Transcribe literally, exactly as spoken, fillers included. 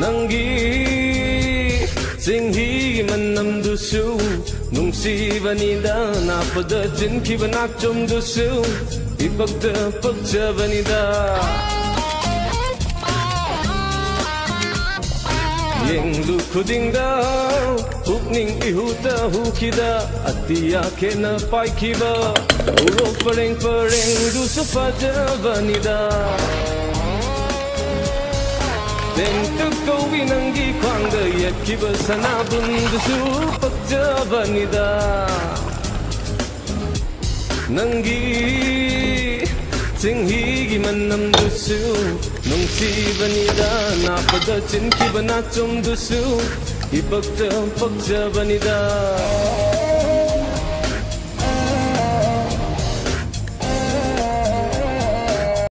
ꯅꯪꯒꯤ ꯆꯤꯡꯍꯤꯒꯤ ꯃꯅꯝꯗꯨꯁꯨ ꯅꯨꯡꯁꯤꯕꯅꯤꯗ, ꯅꯥꯞꯄꯗ ꯆꯤꯟꯈꯤꯕ ꯅꯥꯆꯣꯝꯗꯨꯁꯨ ꯏꯄꯛꯇ ꯄꯛꯆꯕꯅꯤꯗ꯫ ꯌꯦꯡꯂꯨ ꯈꯨꯗꯤꯡꯗ ꯄꯨꯛꯅꯤꯡ ꯏꯍꯨꯗ ꯍꯨꯈꯤꯗ, ꯑꯇꯤꯌꯥ ꯈꯦꯠꯅ ꯄꯥꯏꯈꯤꯕ ꯎꯔꯣꯛ ꯄꯔꯦꯡ ꯄꯔꯦꯡꯗꯨꯁꯨ ꯐꯖꯕꯅꯤꯗ꯫ ꯇꯦꯟꯇꯛ ꯀꯧꯏ ꯅꯪꯒꯤ ꯈ꯭ꯋꯥꯡꯗ ꯌꯦꯠꯈꯤꯕ ꯁꯅꯥꯕꯨꯟꯗꯨꯁꯨ ꯄꯛꯆꯕꯅꯤꯗ꯫ ꯅꯪꯒꯤ ꯆꯤꯡꯍꯤꯒꯤ ꯃꯅꯝꯗꯨꯁꯨ ꯅꯨꯡꯁꯤꯕꯅꯤꯗ, ꯅꯥꯞꯄꯗ ꯆꯤꯟꯈꯤꯕ ꯅꯥꯆꯣꯝꯗꯨꯁꯨ ꯏꯄꯛꯇ ꯄꯛꯆꯕꯅꯤꯗ꯫